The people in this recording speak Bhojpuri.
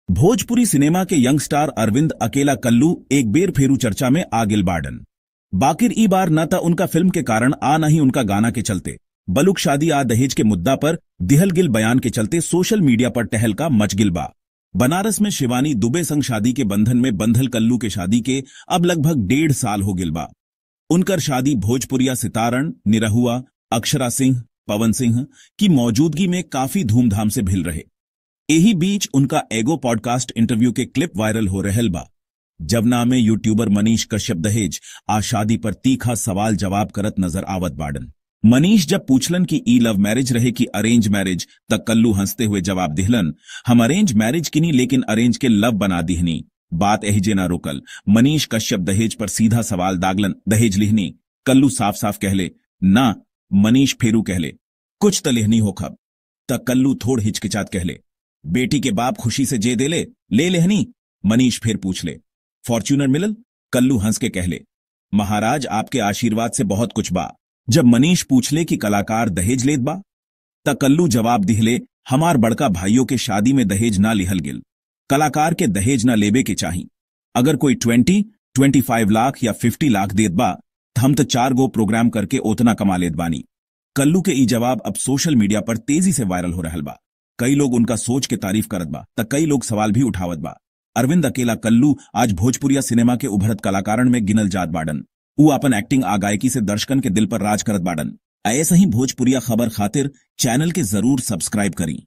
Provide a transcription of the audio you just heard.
भोजपुरी सिनेमा के यंग स्टार अरविंद अकेला कल्लू एक बेर फेरू चर्चा में आ गिल बाडन। बाकिर ई बार न त उनका फिल्म के कारण आ न ही उनका गाना के चलते, बलुक शादी आ दहेज के मुद्दा पर दिहल गिल बयान के चलते सोशल मीडिया पर टहलका मच गिल बा। बनारस में शिवानी दुबे संग शादी के बंधन में बंधल कल्लू के शादी के अब लगभग 1.5 साल हो गिल बा। उनकर शादी भोजपुरिया सितारण निरहुआ अक्षरा सिंह पवन सिंह की मौजूदगी में काफी धूमधाम से भिल रहे। यही बीच उनका एगो पॉडकास्ट इंटरव्यू के क्लिप वायरल हो रहल बा, जवना में यूट्यूबर मनीष कश्यप दहेज आ शादी पर तीखा सवाल जवाब करत नजर आवत बाडन। मनीष जब पूछलन कि ई लव मैरिज रहे कि अरेंज मैरिज, तक कल्लू हंसते हुए जवाब दिहलन, हम अरेंज मैरिज किनी लेकिन अरेंज के लव बना दिहनी। बात एहिजे ना रोकल, मनीष कश्यप दहेज पर सीधा सवाल दागलन, दहेज लिहनी? कल्लू साफ साफ कहले ना। मनीष फेरू कहले, कुछ त लिहनी हो खब। त कल्लू थोड़ हिचकिचात कहले, बेटी के बाप खुशी से जे देले ले लेहनी। मनीष फिर पूछ ले, फॉर्च्यूनर मिलल? कल्लू हंस के कहले, महाराज आपके आशीर्वाद से बहुत कुछ बा। जब मनीष पूछले कि कलाकार दहेज लेत बा, त कल्लू जवाब दिहले, हमार बड़का भाइयों के शादी में दहेज ना लिहल गिल, कलाकार के दहेज ना लेबे के चाही। अगर कोई 20-25 लाख या 50 लाख देत बा त हम तो 4 गो प्रोग्राम करके ओतना कमा लेत बानी। कल्लू के ई जवाब अब सोशल मीडिया पर तेजी से वायरल हो रहल बा। कई लोग उनका सोच के तारीफ करत बा त कई लोग सवाल भी उठावत बा। अरविंद अकेला कल्लू आज भोजपुरिया सिनेमा के उभरत कलाकारन में गिनल जात बाडन। ऊ अपन एक्टिंग आ गायकी से दर्शकन के दिल पर राज करत बाडन। ऐसे ही भोजपुरिया खबर खातिर चैनल के जरूर सब्सक्राइब करी।